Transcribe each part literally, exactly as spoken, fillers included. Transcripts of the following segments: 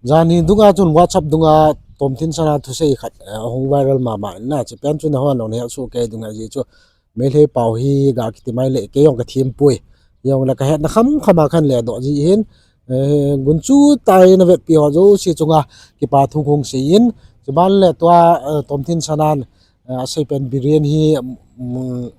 Jani dunga chun WhatsApp dunga Tomthingsana thusei khat, eh, ahung viral mama in na, chupen chu nahon jong nahet soh kei diu ahi chu. Meitei pao hi ga kiti mai le, kei jong kathem poi. Jong le kahetna khamkham a kahin ledoh ji hin, eh, gunchu tah in navetpi ho jouse chunga kipa thu kahung sei in, chuban le tua, eh, Tomthingsana, eh, asei pen Biren hi, mm,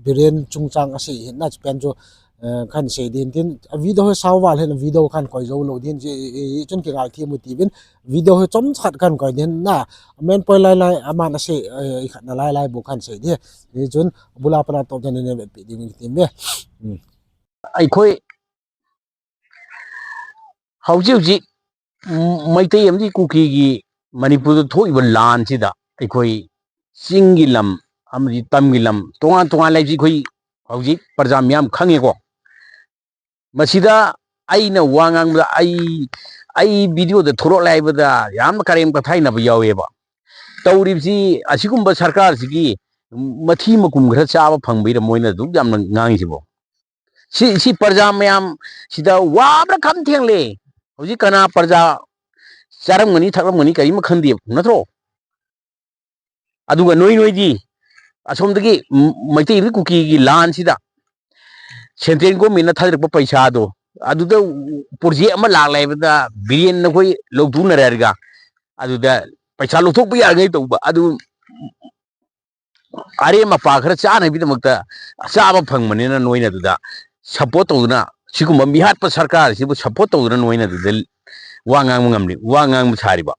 Biren chungchang asei hin na, chupen chu, eh, kahin sei ding tin, a video hi sao val hin, a video kahin koi jou lou ding, chi, i, i, chun kingaithem u tivin, video hi chomcha khat kahin koi ding na, amen poi lai lai, aman asei, eh, i khatna lai lai bou kahin sei ding, i chun, abul a pat a Tomthingsana navetpi ding tin ve. Hmm. ไอ้ค่อย ꯍꯧꯖꯤꯛ ꯍꯧꯖꯤꯛ, ꯎꯝ, ꯃꯩꯇꯩ ꯑꯃꯗꯤ ꯀꯨꯀꯤꯒꯤ ꯃꯅꯤꯄꯨꯔꯗ ꯊꯣꯛꯏꯕ ꯂꯥꯟꯁꯤꯗ ꯑꯩꯈꯣꯏ ꯆꯤꯡꯒꯤ ꯂꯝ ꯑꯃꯗꯤ ꯇꯝꯒꯤ ꯂꯝ ꯇꯣꯉꯥꯟ ꯇꯣꯉꯥꯟ ꯂꯩꯕꯁꯤ ꯑꯩꯈꯣꯏ ꯍꯧꯖꯤꯛ ꯄ꯭ꯔꯖꯥ ꯃꯤꯌꯥꯝ ꯈꯪꯉꯦꯀꯣ꯫ ꯃꯁꯤꯗ ꯑꯩꯅ ꯋꯥ ꯉꯥꯡꯕꯗ ꯑꯩ, ꯑꯩ videoꯗ ꯊꯣꯛꯂꯛꯂꯦ ꯍꯥꯏꯕꯗ ꯌꯥꯝꯅ ꯀꯔꯦꯝ ꯀꯊꯥꯏꯅꯕ ꯌꯥꯎꯋꯦꯕ꯫ ꯇꯧꯔꯤꯕꯁꯤ ꯑꯁꯤꯒꯨꯝꯕ ꯁꯔꯀꯥꯔꯁꯤꯒꯤ ꯃꯊꯤ ꯃꯀꯨꯝ ꯈꯔ ꯆꯥꯕ ꯐꯪꯕꯩꯔ ꯃꯣꯏꯅ ꯑꯗꯨꯛ ꯌꯥꯝꯅ ꯉꯥꯡꯉꯤꯁꯤꯕꯣ? ꯁꯤ, ꯁꯤ ꯄ꯭ꯔꯖꯥ ꯃꯌꯥꯝ ꯁꯤꯗ ꯋꯥꯕ꯭ꯔꯥ ꯈꯝ ꯊꯦꯡꯂꯦ꯫ ꯍꯧꯖꯤꯛ ꯀꯅꯥ ꯄ꯭ꯔꯖꯥ ꯆꯥꯔꯝꯒꯅꯤ, ꯊꯛꯂꯝꯒꯅꯤ, ꯀꯔꯤꯝ ꯈꯟꯗꯦ, ꯅꯠꯇ꯭ꯔꯣ? ꯑꯗꯨꯒ ꯅꯣꯏ, ꯅꯣꯏꯗꯤ ꯑꯁꯣꯝꯗꯒꯤ ꯃ-, ꯃꯩꯇꯩ ꯑꯃꯗꯤ ꯀꯨꯀꯤꯒꯤ ꯂꯥꯟꯁꯤꯗ central governmentꯅ ꯊꯥꯗꯔꯛꯄ ꯄꯩꯁꯥꯗꯣ, ꯑꯗꯨꯗ project ꯑꯃ ꯂꯥꯛꯂꯦ ꯍꯥꯏꯕꯗ, ꯕꯤꯔꯦꯟ ꯅꯈꯣꯏ ꯂꯧꯊꯣꯛꯅꯔꯦ ꯍꯥꯏꯔꯒ, ꯑꯗꯨꯗ ꯄꯩꯁꯥ ꯂꯧꯊꯣꯛꯄ ꯌꯥꯔꯤꯉꯩ ꯇꯧꯕ, ꯑꯗꯨ ꯑꯔꯦꯝ ꯑꯄꯥ ꯈꯔ ꯆꯥꯅꯕꯒꯤꯗꯃꯛꯇ ꯆꯥꯕ ꯐꯪꯕꯅꯤꯅ ꯅꯣꯏꯅ ꯑꯗꯨꯗ support ꯇꯧꯗꯨꯅ, ꯁꯤꯒꯨꯝꯕ ꯃꯤꯍꯥꯠꯄ ꯁꯔꯀꯥꯔꯁꯤꯕꯨ support ꯇꯧꯗꯨꯅ ꯅꯣꯏꯅ ꯑꯗꯨꯗ ꯋꯥ ꯉꯥꯡꯕ ꯉꯝꯂꯤ, ꯋꯥ ꯉꯥꯡꯕ ꯁꯥꯔꯤꯕ꯫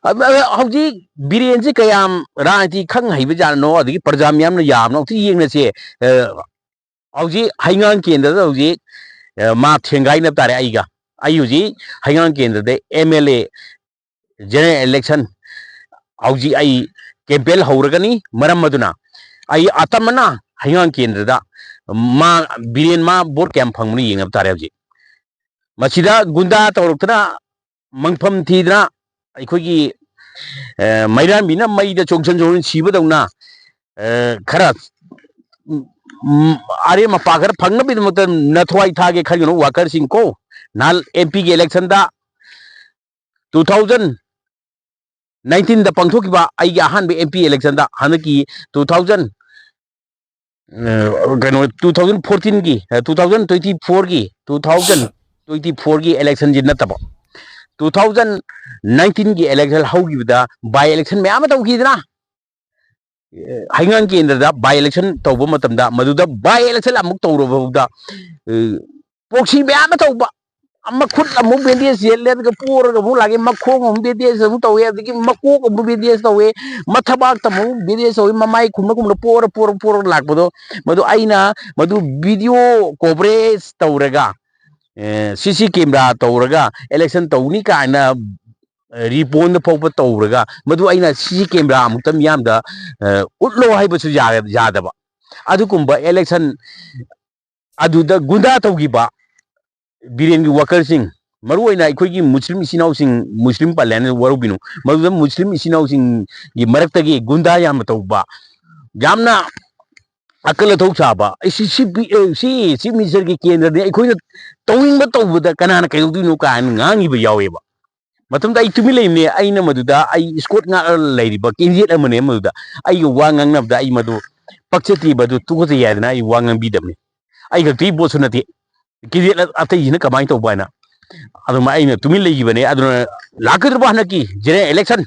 ꯑꯗꯨ, ꯑꯗꯨ ꯍꯧꯖꯤꯛ ꯕꯤꯔꯦꯟꯁꯤ ꯀꯌꯥꯝ ꯔꯥꯖꯅꯤꯇꯤ ꯈꯪ ꯍꯩꯕ ꯖꯥꯠꯅꯣ, ꯑꯗꯒꯤ ꯄ꯭ꯔꯖꯥ ꯃꯤꯌꯥꯝꯅ ꯌꯥꯕꯅꯣ ꯑꯝꯇ ꯌꯦꯡꯅꯁꯦ꯫ ꯑ, ꯍꯧꯖꯤꯛ ꯍꯩꯉꯥꯡ ꯀꯦꯟꯗ꯭ꯔꯗ ꯍꯧꯖꯤꯛ, ꯑ, ꯃꯥ ꯊꯦꯡꯒꯥꯏꯅꯕ ꯇꯥꯔꯦ ꯑꯩꯒ꯫ ꯑꯩ ꯍꯧꯖꯤꯛ ꯍꯩꯉꯥꯡ ꯀꯦꯟꯗ꯭ꯔꯗ MLA general election ꯍꯧꯖꯤꯛ ꯑꯩ campaign ꯍꯧꯔꯒꯅꯤ꯫ ꯃꯔꯝ ꯑꯗꯨꯅ ꯑꯩ ꯑꯇꯝꯕꯅ ꯍꯩꯉꯥꯡ ꯀꯦꯟꯗ꯭ꯔꯗ ꯃꯥ ꯕꯤꯔꯦꯟ ꯃꯥ vote ꯀꯌꯥꯝ ꯐꯪꯕꯅꯣ ꯌꯦꯡꯅꯕ ꯇꯥꯔꯦ꯫ ꯍꯧꯖꯤꯛ ꯃꯁꯤꯗ ꯒꯨꯟꯗꯥ ꯇꯧꯔꯛꯇꯅ ꯃꯪꯐꯝ ꯊꯤꯗꯅ ꯑꯩꯈꯣꯏꯒꯤ, ꯑ, ꯃꯩꯔꯥꯟꯕꯤꯅ ꯃꯩꯗ ꯆꯣꯡꯁꯟ ꯆꯣꯡꯁꯟ ꯁꯤꯕꯗꯧꯅ, ꯑ, ꯈꯔ, ꯎꯝ, ꯎꯝ, ꯑꯔꯦꯝ ꯑꯄꯥ ꯈꯔ ꯐꯪꯅꯕꯒꯤꯗꯃꯛꯇ ꯅꯊ꯭ꯋꯥꯏ ꯊꯥꯒꯦ ꯈꯟꯒꯅꯨ workerꯁꯤꯡ ꯀꯣ꯫ ꯅꯍꯥꯟ MPꯒꯤ electionꯗ two thousand nineteenꯗ ꯄꯥꯡꯊꯣꯛꯈꯤꯕ ꯑꯩꯒꯤ ꯑꯍꯥꯟꯕ MP electionꯗ, ꯍꯟꯗꯛꯀꯤ two thousand, ꯑ, ꯀꯩꯅꯣ, two thousand fourteenꯒꯤ, ꯑ, two thousand twenty fourꯒꯤ, two thousand twenty fourꯒꯤ electionꯁꯤ ꯅꯠꯇꯕ, two thousand nineteenꯒꯤ election ꯍꯧꯈꯤꯕꯗ by election ꯃꯌꯥꯝ ꯑꯃ ꯇꯧꯈꯤꯗꯅ, ꯑ, ꯍꯩꯉꯥꯡ ꯀꯦꯟꯗ꯭ꯔꯗ by election ꯇꯧꯕ ꯃꯇꯝꯗ, ꯃꯗꯨꯗ by election ꯑꯃꯨꯛ ꯇꯧꯔꯕ ꯐꯥꯎꯗ, ꯑ, proxy ꯃꯌꯥꯝ ꯑꯃ ꯇꯧꯕ, ꯃꯈꯨꯠ ꯑꯃꯨꯛ bandage ꯌꯦꯠꯂꯦ, ꯑꯗꯨꯒ ꯄꯣꯔꯒ ꯑꯃꯨꯛ ꯂꯥꯛꯑꯦ, ꯃꯈꯣꯡ ꯑꯃꯨꯛ bandage ꯑꯃꯨꯛ ꯇꯧꯋꯦ, ꯑꯗꯒꯤ ꯃꯀꯣꯛ ꯑꯃꯨꯛ bandage ꯇꯧꯋꯦ, ꯃꯊꯕꯥꯛꯇ ꯑꯃꯨꯛ bandage ꯇꯧꯋꯦ, ꯃꯃꯥꯏ ꯈꯨꯝꯅ ꯈꯨꯝꯅ ꯄꯣꯔ, ꯄꯣꯔ, ꯄꯣꯔ ꯂꯥꯛꯄꯗꯣ, ꯃꯗꯨ ꯑꯩꯅ ꯃꯗꯨ video coverage ꯇꯧꯔꯒ, ꯑꯦ, CC camera ꯇꯧꯔꯒ election ꯇꯧꯅꯤ ꯀꯥꯏꯅ, ꯑꯦ, ꯔꯤꯄꯣꯟꯗ ꯐꯥꯎꯕ ꯇꯧꯔꯒ, ꯃꯗꯨ ꯑꯩꯅ CC camera ꯑꯃꯨꯛꯇ ꯃꯤꯌꯥꯝꯗ, ꯑꯦ, ꯎꯠꯂꯣ ꯍꯥꯏꯕꯁꯨ ꯌꯥ-, ꯌꯥꯗꯕ꯫ ꯑꯗꯨꯒꯨꯝꯕ election ꯑꯗꯨꯗ ꯒꯨꯟꯗꯥ ꯇꯧꯈꯤꯕ ꯕꯤꯔꯦꯟꯒꯤ workerꯁꯤꯡ, ꯃꯔꯨꯑꯣꯏꯅ ꯑꯩꯈꯣꯏꯒꯤ ꯃꯨꯁꯂꯤꯝ ꯏꯆꯤꯟ ꯏꯅꯥꯎꯁꯤꯡ, ꯃꯨꯁꯂꯤꯝ ꯄꯜꯂꯦꯅ ꯋꯥꯔꯧꯕꯤꯅꯨ, ꯃꯗꯨꯗ ꯃꯨꯁꯂꯤꯝ ꯏꯆꯤꯟ ꯏꯅꯥꯎꯁꯤꯡꯒꯤ ꯃꯔꯛꯇꯒꯤ ꯒꯨꯟꯗꯥ ꯌꯥꯝꯅ ꯇꯧꯕ, ꯌꯥꯝꯅ ꯑꯀꯜ ꯑꯊꯧ ꯁꯥꯕ, ꯑꯩ ꯁꯤ, ꯁꯤ ꯄꯤ-, ꯑꯦ, ꯁꯤ Chief Ministerꯒꯤ ꯀꯦꯟꯗ꯭ꯔꯅꯤ, ꯑꯩꯈꯣꯏꯅ ꯇꯧꯅꯤꯡꯕ ꯇꯧꯕꯗ ꯀꯅꯥꯅ ꯀꯩꯗꯧꯗꯣꯏꯅꯣ ꯀꯥꯏꯅ ꯉꯥꯡꯉꯤꯕ ꯌꯥꯎꯋꯦꯕ꯫ ꯃꯇꯝꯗ ꯑꯩ ꯇꯨꯃꯤꯟ ꯂꯩꯕꯅꯦ, ꯑꯩꯅ ꯃꯗꯨꯗ ꯑꯩ escort ꯉꯥꯛꯑ ꯂꯩꯔꯤꯕ candidate ꯑꯃꯅꯦ ꯃꯗꯨꯗ꯫ ꯑꯩꯒ ꯋꯥ ꯉꯥꯡꯅꯕꯗ ꯑꯩ ꯃꯗꯨ ꯄꯛꯆꯗꯦ, ꯃꯗꯨ ꯇꯨꯀꯠꯆꯩ ꯍꯥꯏꯗꯅ ꯑꯩ ꯋꯥ ꯉꯥꯡꯕꯤꯗꯕꯅꯤ꯫ ꯑꯩ ꯈꯛꯇꯤ ꯄꯣꯠꯁꯨ ꯅꯠꯇꯦ, candidate ꯑꯇꯩꯁꯤꯅ ꯀꯃꯥꯏꯅ ꯇꯧꯕ ꯍꯥꯏꯅ꯫ ꯑꯗꯨꯃꯥꯏꯅ ꯑꯩꯅ ꯇꯨꯃꯤꯟ ꯂꯩꯈꯤꯕꯅꯦ꯫ ꯑꯗꯨꯅ ꯂꯥꯛꯀꯗꯧꯔꯤꯕ ꯍꯟꯗꯛꯀꯤ general election,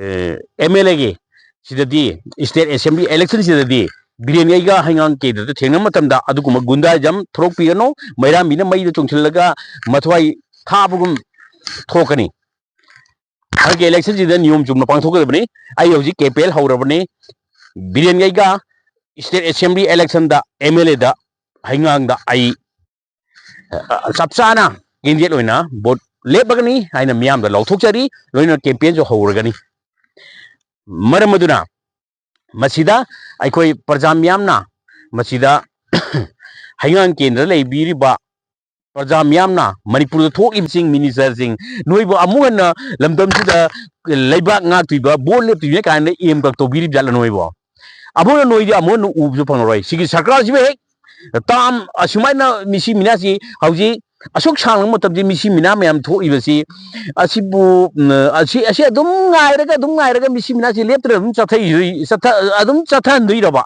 ꯑꯦ, MLAꯒꯤ ꯁꯤꯗꯗꯤ, state assembly election ꯁꯤꯗꯗꯤ ꯕꯤꯔꯦꯟ ꯑꯩꯒ ꯍꯩꯉꯥꯡ ꯀꯦꯟꯗ꯭ꯔꯗ ꯊꯦꯡꯅꯕ ꯃꯇꯝꯗ ꯑꯗꯨꯒꯨꯝꯕ ꯒꯨꯟꯗꯥꯏꯖꯝ ꯊꯣꯔꯛꯄꯤꯒꯅꯨ꯫ ꯃꯩꯔꯥꯝꯕꯤꯅ ꯃꯩꯗ ꯆꯣꯡꯁꯤꯜꯂꯒ ꯃꯊ꯭ꯋꯥꯏ ꯊꯥꯕꯒꯨꯝ ꯊꯣꯛꯀꯅꯤ꯫ ꯍꯟꯗꯛꯀꯤ election ꯁꯤꯗ ꯅꯤꯌꯣꯝ ꯆꯨꯝꯅ ꯄꯥꯡꯊꯣꯛꯀꯗꯕꯅꯤ꯫ ꯑꯩ ꯍꯧꯖꯤꯛ campaign ꯍꯧꯔꯕꯅꯤ꯫ ꯕꯤꯔꯦꯟ ꯑꯩꯒ state assembly election ꯗ MLAꯗ ꯍꯩꯉꯥꯡꯗ ꯑꯩ, ꯑ, ꯆꯞ ꯆꯥꯅ candidate ꯑꯣꯏꯅ vote ꯂꯦꯞꯄꯒꯅꯤ ꯍꯥꯏꯅ ꯃꯤꯌꯥꯝꯗ ꯂꯥꯎꯊꯣꯛꯆꯔꯤ꯫ ꯂꯣꯏꯅ campaignꯁꯨ ꯍꯧꯔꯒꯅꯤ꯫ ꯃꯔꯝ ꯑꯗꯨꯅ ꯃꯁꯤꯗ ꯑꯩꯈꯣꯏ ꯄ꯭ꯔꯖꯥ ꯃꯤꯌꯥꯝꯅ, ꯃꯁꯤꯗ ꯍꯩꯉꯥꯡ ꯀꯦꯟꯗ꯭ꯔꯗ ꯂꯩꯕꯤꯔꯤꯕ ꯄ꯭ꯔꯖꯥ ꯃꯤꯌꯥꯝꯅ, ꯃꯅꯤꯄꯨꯔꯗ ꯊꯣꯛꯏꯕꯁꯤꯡ, ministerꯁꯤꯡ, ꯅꯣꯏꯕꯨ ꯑꯃꯨꯛ ꯍꯟꯅ ꯂꯝꯗꯝꯁꯤꯗ ꯂꯩꯕꯥꯛ ꯉꯥꯛꯇꯣꯏꯕ, vote ꯂꯦꯞꯇꯣꯏꯅꯦ ꯀꯥꯏꯅ aim ꯈꯛ ꯇꯧꯕꯤꯔꯤꯕ ꯖꯥꯠꯂ ꯅꯣꯏꯕꯨ? ꯑꯃꯨꯛ ꯍꯟꯅ ꯅꯣꯏꯗꯤ ꯑꯃꯨꯛ ꯍꯟꯅ ꯎꯕꯁꯨ ꯐꯪꯉꯔꯣꯏ꯫ ꯁꯤꯒꯤ ꯁꯔꯀꯥꯔꯁꯤꯕꯨ ꯍꯦꯛ term ꯑꯁꯨꯃꯥꯏꯅ ꯃꯤꯁꯤ ꯃꯤꯅꯥꯁꯤ ꯍꯧꯖꯤꯛ ꯑꯁꯨꯛ ꯁꯥꯡꯂꯕ ꯃꯇꯝꯁꯤ ꯃꯤꯁꯤ ꯃꯤꯅꯥ ꯃꯌꯥꯝ ꯊꯣꯛꯏꯕꯁꯤ, ꯑꯁꯤꯕꯨ, ꯎꯝ, ꯑꯁꯤ, ꯑꯁꯤ ꯑꯗꯨꯝ ꯉꯥꯏꯔꯒ, ꯑꯗꯨꯝ ꯉꯥꯏꯔꯒ ꯃꯤꯁꯤ ꯃꯤꯅꯥꯁꯤ ꯂꯦꯞꯇꯅ ꯑꯗꯨꯝ ꯆꯠꯊ-, ꯆꯠꯊ-, ꯑꯗꯨꯝ ꯆꯠꯊꯍꯟꯗꯣꯏꯔꯕ?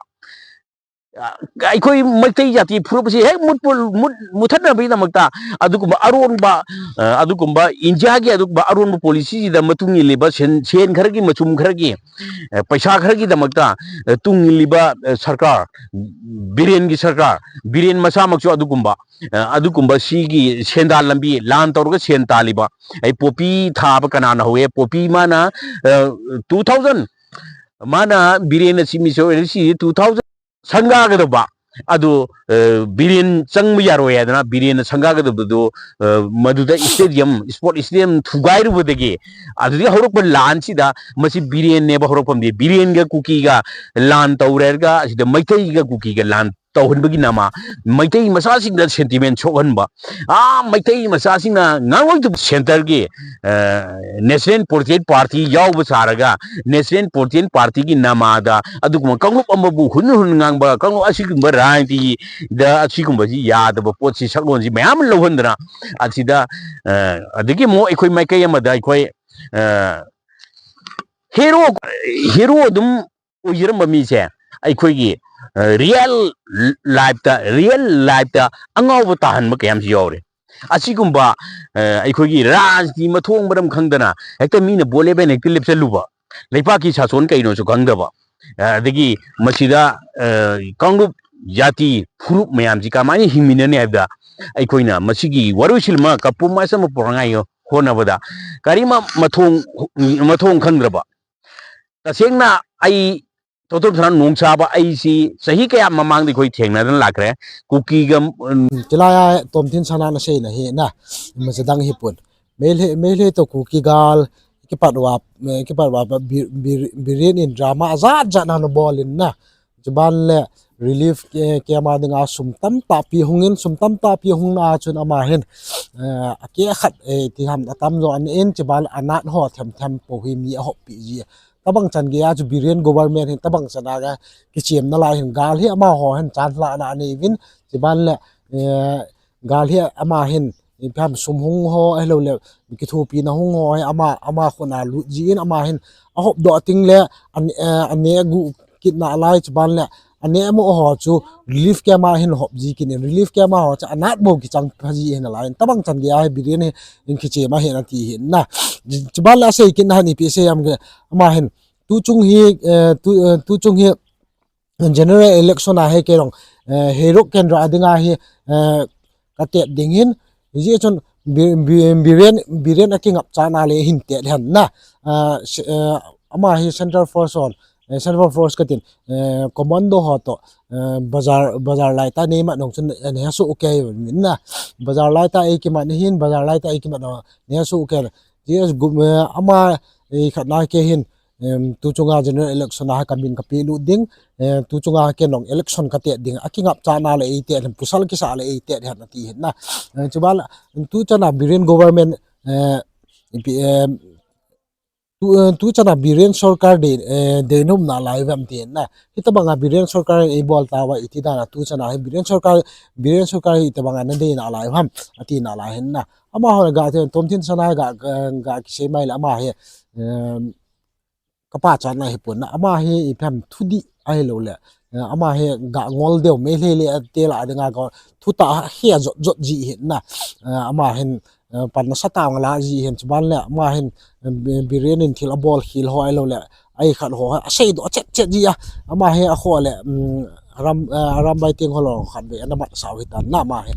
ꯑ, ꯑꯩꯈꯣꯏ ꯃꯩꯇꯩ ꯖꯥꯇꯤ ꯐꯨꯔꯨꯞ ꯑꯁꯤ ꯍꯦꯛ ꯃꯨꯠꯄ-, ꯃꯨꯠ-, ꯃꯨꯠꯊꯠꯅꯕꯒꯤꯗꯃꯛꯇ ꯑꯗꯨꯒꯨꯝꯕ ꯑꯔꯣꯟꯕ, ꯑ, ꯑꯗꯨꯒꯨꯝꯕ ꯏꯟꯗꯤꯌꯥꯒꯤ ꯑꯗꯨꯒꯨꯝꯕ ꯑꯔꯣꯟꯕ ꯄꯣꯂꯤꯁꯤꯁꯤꯗ ꯃꯇꯨꯡ ꯏꯜꯂꯤꯕ ꯁꯦꯟ, ꯁꯦꯟ ꯈꯔꯒꯤ, ꯃꯆꯨꯝ ꯈꯔꯒꯤ, ꯑ, ꯄꯩꯁꯥ ꯈꯔꯒꯤꯗꯃꯛꯇ, ꯑ, ꯇꯨꯡ ꯏꯜꯂꯤꯕ, ꯑ, ꯁꯔꯀꯥꯔ, ꯕꯤꯔꯦꯟꯒꯤ ꯁꯔꯀꯥꯔ, ꯕꯤꯔꯦꯟ ꯃꯁꯥꯃꯛꯁꯨ ꯑꯗꯨꯒꯨꯝꯕ, ꯑ, ꯑꯗꯨꯒꯨꯝꯕ ꯁꯤꯒꯤ ꯁꯦꯟꯗꯥꯟ ꯂꯝꯕꯤ ꯂꯥꯟ ꯇꯧꯔꯒ ꯁꯦꯟ ꯇꯥꯜꯂꯤꯕ, ꯑꯩ ꯄꯣꯄꯤ ꯊꯥꯕ ꯀꯅꯥꯅ ꯍꯧꯋꯦ? ꯄꯣꯄꯤ ꯃꯥꯅ, ꯑ, two thousand, ꯃꯥꯅ ꯕꯤꯔꯦꯟꯅ ꯁꯤ ꯃꯤꯁ ꯑꯣꯏꯔꯦ, ꯁꯤ two thousand ꯁꯪꯒꯥꯒꯗꯧꯕ꯫ ꯑꯗꯨ, ꯑ, ꯕꯤꯔꯦꯟ ꯆꯪꯕ ꯌꯥꯔꯣꯏ ꯍꯥꯏꯗꯅ ꯕꯤꯔꯦꯟꯅ ꯁꯪꯒꯥꯒꯗꯧꯕꯗꯨ, ꯑ, ꯃꯗꯨꯗ stadium, sport stadium ꯊꯨꯒꯥꯏꯔꯨꯕꯗꯒꯤ, ꯑꯗꯨꯗꯒꯤ ꯍꯧꯔꯛꯄ ꯂꯥꯟꯁꯤꯗ ꯃꯁꯤ ꯕꯤꯔꯦꯟꯅꯦꯕ ꯍꯧꯔꯛꯐꯝꯗꯤ꯫ ꯕꯤꯔꯦꯟꯒ ꯀꯨꯀꯤꯒ ꯂꯥꯟ ꯇꯧꯔꯦ ꯍꯥꯏꯔꯒ ꯑꯁꯤꯗ ꯃꯩꯇꯩꯒ ꯀꯨꯀꯤꯒ ꯂꯥꯟ ꯇꯧꯍꯟꯕꯒꯤ ꯅꯃ ꯃꯩꯇꯩ ꯃꯆꯥꯁꯤꯡꯗ sentiment ꯁꯣꯛꯍꯟꯕ, ꯑꯥ, ꯃꯩꯇꯩ ꯃꯆꯥꯁꯤꯡꯅ ꯉꯥꯡꯂꯣꯏꯗꯕ centreꯒꯤ, ꯑ, National Patriotic Party ꯌꯥꯎꯕ ꯁꯥꯔꯒ National Patriotic Partyꯒꯤ ꯅꯃꯥꯗ ꯑꯗꯨꯒꯨꯝꯕ ꯀꯥꯡꯂꯨꯞ ꯑꯃꯕꯨ ꯍꯨꯟ ꯍꯨꯟ ꯉꯥꯡꯕ ꯀꯥꯡꯂꯨꯞ ꯑꯁꯤꯒꯨꯝꯕ ꯔꯥꯖꯅꯤꯇꯤꯗ ꯑꯁꯤꯒꯨꯝꯕꯁꯤ ꯌꯥꯗꯕ ꯄꯣꯠꯁꯤ ꯁꯛꯂꯣꯟꯁꯤ ꯃꯌꯥꯝ ꯑꯃ ꯂꯧꯍꯟꯗꯅ ꯑꯁꯤꯗ, ꯑ, ꯑꯗꯒꯤ ꯑꯃꯨꯛ ꯑꯩꯈꯣꯏ ꯃꯥꯏꯀꯩ ꯑꯃꯗ ꯑꯩꯈꯣꯏ, ꯑ, hero, hero ꯑꯗꯨꯝ ꯑꯣꯏꯖꯔꯝꯕ ꯃꯤꯁꯦ ꯑꯩꯈꯣꯏꯒꯤ, ꯑ, real lifeꯇ, real lifeꯇ ꯑꯉꯥꯎꯕ ꯇꯥꯍꯟꯕ ꯀꯌꯥ ꯑꯃꯁꯨ ꯌꯥꯎꯔꯦ꯫ ꯑꯁꯤꯒꯨꯝꯕ, ꯑ, ꯑꯩꯈꯣꯏꯒꯤ ꯔꯥꯖꯅꯤꯇꯤ ꯃꯊꯣꯡ ꯃꯔꯝ ꯈꯪꯗꯅ ꯍꯦꯛꯇ ꯃꯤꯅ ꯚꯣꯠ ꯂꯦꯞꯄꯦꯅ ꯍꯦꯛꯇ ꯂꯦꯞꯁꯜꯂꯨꯕ, ꯂꯩꯄꯥꯛꯀꯤ ꯁꯥꯁꯣꯟ ꯀꯩꯅꯣꯁꯨ ꯈꯪꯗꯕ, ꯑ, ꯑꯗꯒꯤ ꯃꯁꯤꯗ, ꯑ, ꯀꯥꯡꯂꯨꯞ, ꯖꯥꯇꯤ, ꯐꯨꯔꯨꯞ ꯃꯌꯥꯝꯁꯤ ꯀꯃꯥꯏꯅ ꯍꯤꯡꯃꯤꯟꯅꯅꯤ ꯍꯥꯏꯕꯗ ꯑꯩꯈꯣꯏꯅ ꯃꯁꯤꯒꯤ ꯋꯥꯔꯣꯏꯁꯤꯜ ꯑꯃ, compromise ꯑꯃ ꯄꯨꯔꯛꯅꯉꯥꯏ ꯍꯣꯠꯅꯕꯗ ꯀꯔꯤꯃ ꯃꯊꯣꯡ, ꯃꯊꯣꯡ ꯈꯪꯗ꯭ꯔꯕ, ꯇꯁꯦꯡꯅ ꯑꯩ ꯇꯣꯇꯣꯝ ꯁꯅꯥ ꯅꯣꯡꯁꯥꯕ ꯑꯩꯁꯤ ꯆꯍꯤ ꯀꯌꯥ ꯃꯃꯥꯡꯗ ꯑꯩꯈꯣꯏ ꯊꯦꯡꯅꯗꯅ ꯂꯥꯛꯈ꯭ꯔꯦ꯫ ꯀꯨꯀꯤꯒ, ꯎꯝ, ꯆꯤꯂꯥꯏ ꯇꯣꯝꯊꯤꯟ ꯁꯅꯥꯅ ꯁꯦꯅ ꯍꯦꯅ ꯃꯁꯤꯗꯪ ꯍꯤꯄꯨꯟ꯫ ꯃꯦꯂꯦ, ꯃꯦꯂꯦ ꯇꯣ ꯀꯨꯀꯤ ꯒꯥꯜ, ꯀꯤꯄꯥꯠ ꯋꯥ, ꯀꯤꯄꯥꯠ ꯋꯥ ꯕꯤ-, ꯕꯤ-, ꯕꯤꯔꯦꯟ ꯏꯟ ꯗ꯭ꯔꯥꯃꯥ ꯑꯖꯥꯠ ꯖꯥꯠ ꯅꯥꯅ ꯕꯣꯜ ꯏꯟꯅ꯫ ꯆꯤꯕꯥꯜ ꯂꯦ ꯔꯤꯂꯤꯐ ꯀꯦ-, ꯀꯦꯝ ꯑꯥ ꯗꯤꯡ ꯑꯥ ꯁꯨꯝ ꯇꯝ ꯇꯥꯛꯄꯤ ꯍꯨꯡ ꯏꯟ, ꯁꯨꯝ ꯇꯝ ꯇꯥꯛꯄꯤ ꯍꯨꯡ ꯅꯥ ꯆꯨꯟ ꯑꯃꯥ ꯍꯤꯟ, ꯑ, ꯑꯀꯦ ꯑꯈꯠ, ꯑꯦ, ꯇꯤ ꯍꯝ ꯑꯇꯝ ꯖꯣ ꯑꯟ ꯏꯟ ꯆꯤꯕꯥꯜ ꯑꯅꯥꯠ ꯍꯣ ꯊꯦꯝ ꯊꯦꯝ ꯄꯣ ꯍꯤ ꯃꯤ ꯑꯍꯣꯞ ꯄꯤ ꯖꯤ꯫ ꯇꯕꯪ ꯆꯟ ꯒꯦ ꯑꯥ ꯆꯨ ꯕꯤꯔꯦꯟ ꯒꯣꯕꯔꯃꯦꯟ ꯍꯤꯟ ꯇꯕꯪ ꯆꯟ ꯑꯥ ꯒ ꯀꯤꯆꯦꯝ ꯅ ꯂꯥꯏ ꯍꯤꯟ ꯒꯥꯜ ꯍꯤ ꯑꯃꯥ ꯍꯣ ꯍꯤꯟ ꯆꯥꯟꯁ ꯂꯥ ꯅꯥ ꯅꯤ ꯏꯚꯤꯟ ꯆꯤꯕꯥꯜ ꯂꯦ, ꯑꯦ, ꯒꯥꯜ ꯍꯤ ꯑꯃꯥ ꯍꯤꯟ ꯏꯝꯐꯥꯜ ꯁꯨꯝ ꯍꯨꯡ ꯍꯣ, ꯑꯍꯤꯂꯧ ꯂꯦ, ꯀꯤꯊꯣꯄꯤꯅ ꯍꯨꯡ ꯍꯣ, ꯑꯃꯥ, ꯑꯃꯥ ꯈꯨꯅ ꯂꯨꯠ ꯖꯤꯟ, ꯑꯃꯥ ꯍꯤꯟ, ꯑꯍꯣꯞ ꯗꯣ ꯑꯇꯤꯡ ꯂꯦ, ꯑꯟ-, ꯑꯦ, ꯑꯅꯦ ꯒꯨ ꯀꯤꯠꯅ ꯑꯂꯥꯏ ꯆꯤꯕꯥꯟ ꯂꯦ, ꯑꯅꯦ ꯑꯃ ꯍꯣ ꯆꯨ, ꯔꯤꯂꯤꯐ ꯀꯦꯝ ꯑꯥ ꯍꯤꯟ ꯍꯣꯞ ꯖꯤ ꯀꯤꯅꯦ, ꯔꯤꯂꯤꯐ ꯀꯦꯝ ꯑꯥ ꯍꯣ ꯆ, ꯑꯅꯥꯠ ꯕꯣ ꯀꯤꯆꯥꯡ ꯐꯖꯤ ꯍꯤꯟ ꯑꯂꯥꯏ, ꯇꯕꯪ ꯆꯟ ꯒꯦ ꯑꯥ ꯍꯤ ꯕꯤꯔꯦꯟ ꯍꯤ, ꯏꯟ ꯀꯤꯆꯦ ꯃꯥ ꯍꯤꯟ ꯑꯇꯤ ꯍꯤꯟ ꯅ. ꯆꯤꯕꯥꯟ ꯂꯦ ꯑꯁꯦ ꯀꯤꯠꯅ ꯍꯅꯤ ꯄꯤ ꯁꯦ ꯌꯥꯝ ꯒꯦ, ꯑꯃꯥ ꯍꯤꯟ, ꯇꯨ ꯆꯨꯡ ꯍꯤ, ꯑꯦ, ꯇꯨ, ꯑꯦ, ꯇꯨ ꯆꯨꯡ ꯍꯤ, general election a hi kei long, eh, Heirok kendra a ding a hi, eh, ka tet ding hin, hijeh chun Bi-, Bi-, Biren, Biren a kingap chan a le hin tet hen na. Ah, se-, eh, ama hi Central Force hon, eh, Central Force ka tin, eh, commando ho to, eh, bazar, bazar lai ta nei mat nong chun, eh, ne ha su kei min na. Bazar lai ta ei kimat hin, bazar lai ta ei kimat no, ne ha su kei. Hijeh chun gum, eh, ama, eh, khat na kei hin, Em, tu chunga general election a ka min ka pelut ding, eh, tu chunga ken long election ka tet ding, a kingap chan a le ei tet, pusal kisa le ei tet hen ati hin na. Eh, chuba la, tu chan a Biren government, eh, ipi, em, tu, eh, tu chan a Biren sorkar de, eh, de nom na lai vam ti hin na. Hitabang a Biren sorkar ei bol ta va iti dan a tu chan a hi Biren sorkar, Biren sorkar hitabang a na de na lai vam, ati na lai hin na. Ama ho ga te, Tomthin Sana ga, ga, ga kisei mai la ama hi, em, ka pachatna hi pon na, ama hi ipi ham thudih ahilou le, eh, ama hi ga ngol deu Meitei le te la ding a ga thu ta hi a jot jot ji hi na, eh, ama hin, eh, pan nasa tah a la ji hin chuban le, ama hin, eh, Bi-, Biren in thil a bol khel ho ahilou le, ai khat ho a seidoh chet chet ji a, ama hi a kho le, um, Ram, eh, Arambai Tenggol ho khat ve ana mat sau hi tan na ama hi,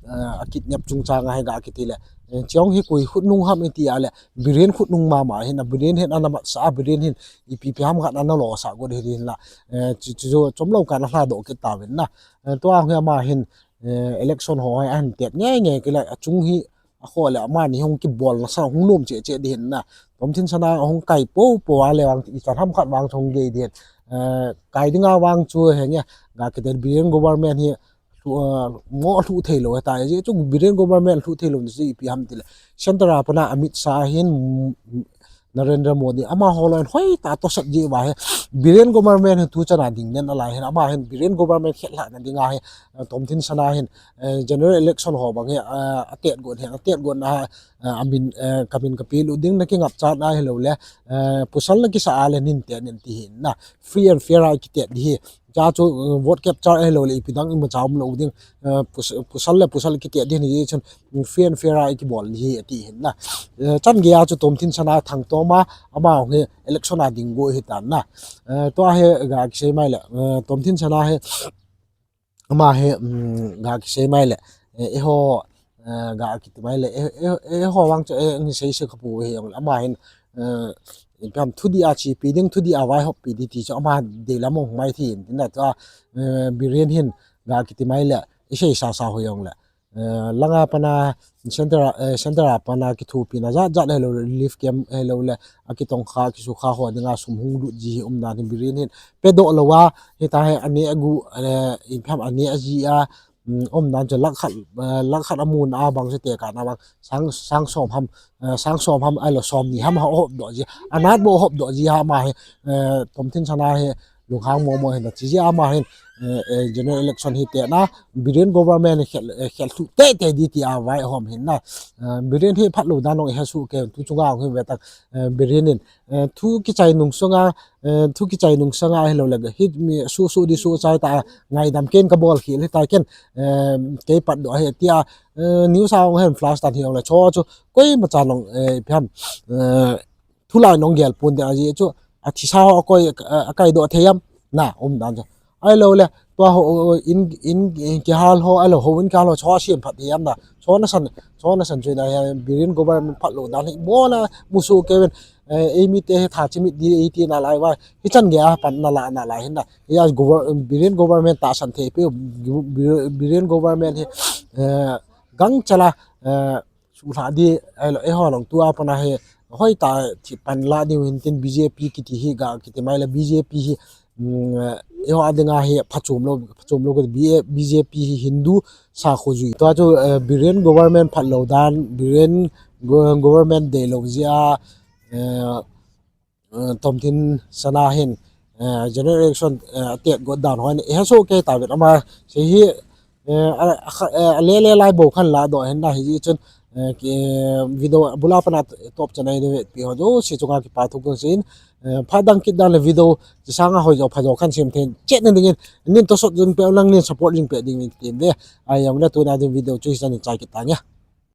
eh, a kidnap chungchang a hi ga kiti le, eh, chiong hi koi khutnung ham iti a le, Biren khutnung mama hin, a Biren hin ana mat sa, a Biren hin ipi ipi ham khat ana lo sa got hi hin la. Eh, chu, chu, chu, chom lo kan ana doh kit ta vin na. Eh, tua hi ama hin, eh, election ho hi ahin tet nge nge kila, a chung hi a kho le ama ni hung kibol nasa hung lom che che di hin na. Tomthin Sana hung kai po po a le vang i chan ham khat vang chung ge di hin. Eh, kai ding a vang chu he nge, ga kidel Biren government hi, thu, ah, mo thu thei lo ta, je chu Biren government thu thei lo ni si ipi ham ti le. Centre a pana Amit Shah hin, mm, Narendra Modi, amaho loi hoitah a tosot ji uva hi, Biren government hi tuchan a ding den alai hin, ama hin Biren government khetlhah na dinga hi, eh, Tomthin Sana hin, eh, general election ho bang hi, eh, atet got hin, atet got na, eh, amin, eh, kamin kapelut ding na kingapchat na hilou le, eh, pasal na kisa a le nin tet nin ti hin na, free and fair a kitet di hi. Cha chu, eh, vote capture ahilou le ipi dang imacha umlou ding, eh, pus-, pasal le pasal kitet di hi chun, mm, free and fair a kibol di hi ati hin na. Eh, chan gei a chu Tomthin Sana thangtom a, ama hi election a ding go hi tan na. Eh, tua hi ga kisei mai le, eh, Tomthin Sana hi, ama hi, mm, ga kisei mai le, eh, eiho, eh, ga kiti mai le, eh, eh, eiho vang chu, eh, ngi sei se kapu hi jong le, ama hin, eh, ipi ham thudih a chepi ding, thudih a vaihoppi di ti chu, ama deilam ong mai thi in, tin na tua, eh, Biren hin, ga kiti mai le, isei sasa ho jong le. Eh, langa pana, center a, eh, center a pana kithopi na jat jat helou, relief camp helou le, akitongkha, kisukha ho dinga sum hung lut ji hi umdan hi Biren hin. Pedoh lou a, hita hi ane agu, eh, ipi ham ane aji a, um, umdan chu lakh khat, eh, lakh khat amun a bang chu tekah na bang, sang, sang som ham, eh, sang som ham, ahilou som ni ham ha hopdoh ji. Anat bou hopdoh ji a ama hi, eh, Tomthin Sana hi, lunghang momo hin na chi ji ama hin, eh, eh, general election hi tet na, Biren government khel, eh, khelthuh teitei di ti a vaihom hin na. Eh, Biren hi phatlou dan ong ihesoh kei, tu chunga ong hi ve tang, eh, Biren in, eh, thu kichai nung sunga, eh, thu kichai nung sunga hilou le, hi mi su su di su chai ta, ngaidam ken kabol khel hita ken, eh, kei patdoh hi tia, eh, news a ong hin flash tan hi ong le, cho chu, koima chan ong, eh, ipi ham, eh, thulai nong gel pon ding aji chu, athisa ho akoi, a, akaidoh thei am, na, umdan chu. Ahilou le, tua ho, in, in, in kihal ho, ahilou houin kihal ho, cho semphat thei am na, cho nasan, cho nasan chu na, hi Biren government phatlou dan hi, bola, musoh kei uvin, eh, eimite hi tha chimit di, eiti na lai uva, hichan gei a pan nala, nala hin na, hi a gover-, Biren government tahsan thei peh, Biren government hi, eh, gangchal a, eh, suhlhah di, ahilou, eiho lang tua pana hi, hoitah a thi pan la diu hin tin B J P kiti hi ga kiti mai le B J P hi, mm, eiho a dinga hi phachom lou, phachom lou kati B-, B J P hi Hindu sakho jui. Tua chu, eh, Biren government phatlou dan, Biren go-, government deilou jeh a, eh, eh, Tomthin Sana hin, eh, general election, eh, atet got dan ho hin, ihesoh kei tauvin ama, sei hi, eh, a, a, a, eh, alele lai bou khan ladoh hin na hi chun, eh, ki, eh, video bula pana top channel de pi ho jouse chunga kipa thu kahin seiyin, eh, phat dang kit dan le video, chi sanga hoijo phajo kahin sem thei chet na dingin, nin tosot jing peh lang nin support jing peh dingin tin de, ahi jong le tuna ding video chu hichan in chai kit tange.